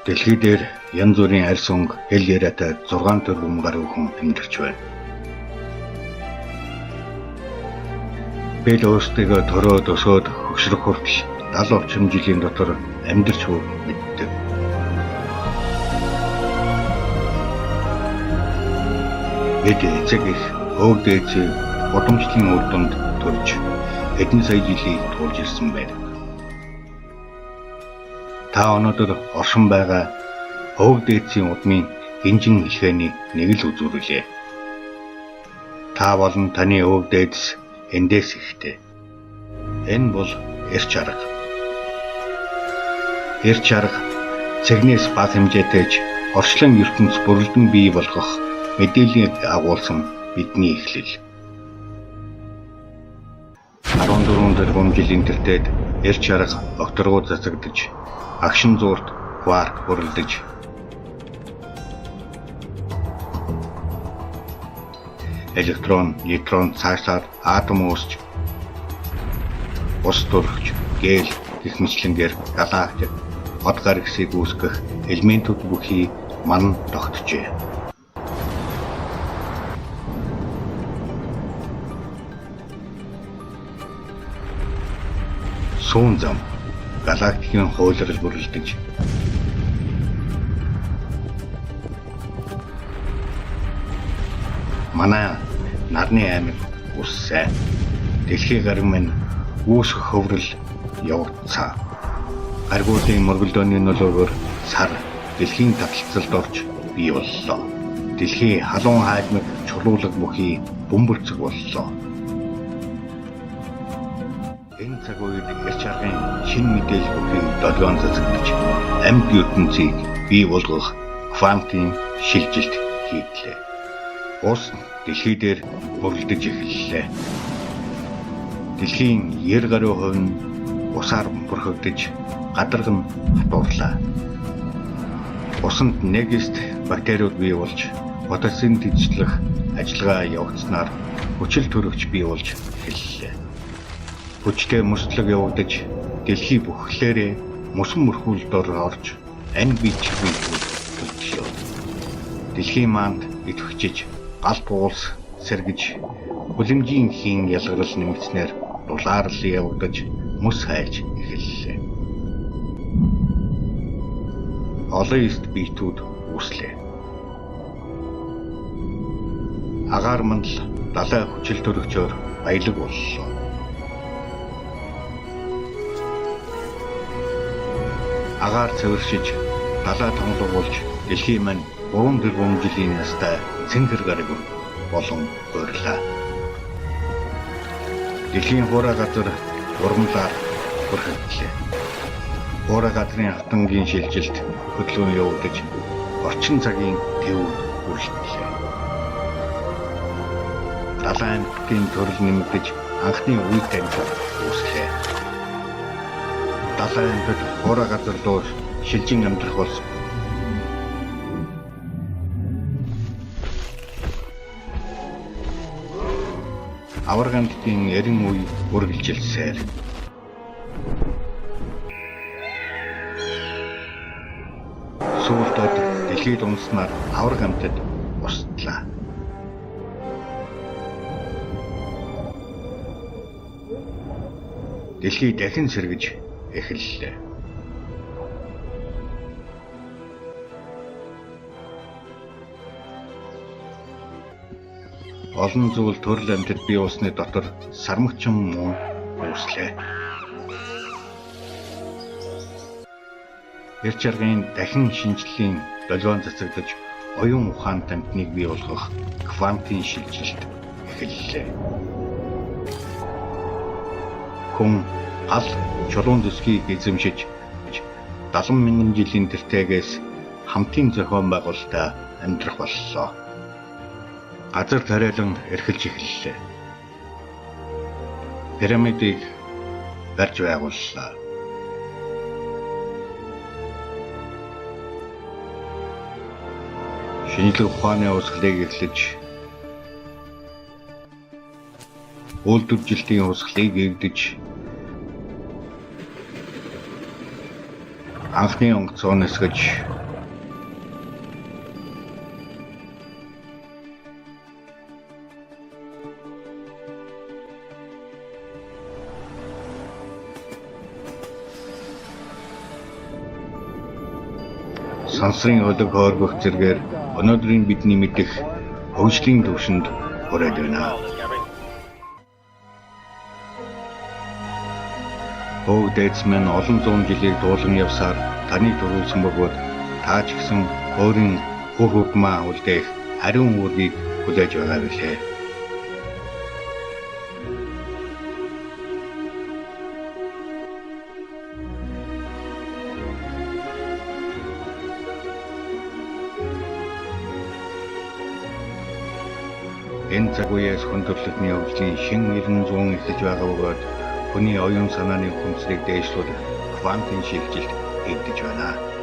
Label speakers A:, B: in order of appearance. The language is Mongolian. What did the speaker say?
A: Дэлхий дээр янз бүрийн арьс өнгө, хэл яриатай 6 тэрбум гаруй хүн амьдарч байна. Бид өөрсдийгөө төрөөд өсөөд хөгшрөх хүртэл 70 орчим жилийн дотор амьдарч буйг мэддэг. Бид эцэг эх, өвөг дээдсийн удамшлын үр дүнд төрж хэдэн сая жилийг туулж ирсэн байдаг. Та өнөөдөр оршин байгаа өвөг дээдсийн удмын гинжин хэлхэний нэг л үзүүр билээ. Та болон таны өвөг дээдс эндээс ихтэй. Энэ бол эрч арга. Эрч арга цэгнээс бага хэмжээтэй ч орчлон ертөнц бүрэлдэн бий болгох мэдээллийг агуулсан бидний эхлэл. 14 тэрбум жилийн тэртет эрч арга огторгуй цацагдаж, агшин зуурт кварк бүрэлдэж, электрон, нейтрон цаашлаад атом үүсч, ус төрөгч, гель гэх мэтлэнгээр галактик, од гаригсыг үүсгэх элементүүд бүхий ман тогтжээ. Сүүн зам галактикийн хуйлрал бүрэлдэж, манай нарны аймаг үссэн. Дэлхийн гариг минь үүсэх хөврөл явагдсан. Гаригуудын мөргөлдөөний нөлөөгөөр сар дэлхийн таталцалд орж бий боллоо. Дэлхийн халуун хайлмаг чулуулаг бүхий бөмбөрцөг боллоо. Энэ цаг үед эрч аргын шинэ мэдээлэл бүхий долгион цацагдаж, амьд ертөнцийг бий болгох квантын шилжилт хийгдлээ. Ус дэлхий дээр бүрэлдэж эхэллээ. Дэлхийн 90 гаруй хувь нь усаар бүрхэгдэж, гадарга нь хатуурлаа. Усанд нэгист бактериуд бий болж, фотосинтезлэх ажиллагаа явагдсанаар хүчил төрөгч бий болж эхэллээ. Хүчтэй мөслөг явагдаж, дэлхий бүхлээрээ мөсөн мөрхүүл дор орж, ань бичих төлтлөө. Дэлхийн маанд идэвхжиж, гал туулс сэргэж, хүлэмжийн хийн ялгарл нэмэгдсэнээр дулаарл явагдаж, мөс хайлж эхэллээ. Олон эст биетүүд үүслээ. Агаар мандал далай хүчил төрөгчөөр баялаг боллоо. Агаар цэвэршиж, далай тонголог болж, дэлхийн маань 3 тэрбум жилийн настай цэнгэр гариг болон гуйрлаа. Дэлхийн хуурай газар ургамлаар бүрхэгдлээ. Хуурай газрын хатангийн шилжилт хөдөлгөөн явагдаж, орчин цагийн тэвүүд үргэлжлээ. Далайн амьтдын төрөл нэмэгдэж, анхны үе танхим үүслээ. Далайн амьтад хуурай газар руу шилжин амьдрах болсон. Аварга амьтдын эрен үе үргэлжилсээр. Сүүлд од дэлхийд унснаар аварга амьтад устлаа. Дэлхий дахин сэргэж эхэллээ. Олон зүйл төрөл амьтад бий болсны дотор сармагчин муу үүслээ. Эрч аргын дахин шинжлэлийн долгион цацагдаж, оюун ухаант амьтныг бий болгох квантын шилжилт эхэллээ. Хүн гал чулуун зэсгийг эзэмшиж 70 мянган жилийн тэртээгээс хамтын зохион байгуулалтаа амьдрах боллоо. Газар тариалан эрхэлж эхэллээ. Пирамидыг барьж байгууллаа. Шинжлэх ухааны урсгалыг эхлэж, үйлдвэржилтийн урсгалыг эвдэж, анхны онгоцоо нисгэж, Сансрын хөлөг хооргох зэргээр өнөөдрийн бидний мэдэх хөгжлийн түвшинд хүрээд байна. Хөөг дээдс маань олон зуун жилийг дуулан явсаар таныг төрүүлсэн бөгөөд та ч гэсэн өөрийн үр хөвгмаа үлдээх ариун үүргийг хүлээж байгаа билээ. Энэ цаг үеэс хүн төрөлхтний хөгжлийн шинэ 900 эхэлж байгаа бөгөөд хүний оюун санааны ухамсарыг дээшлүүлэх квантын шилжилт хийгдэж байна.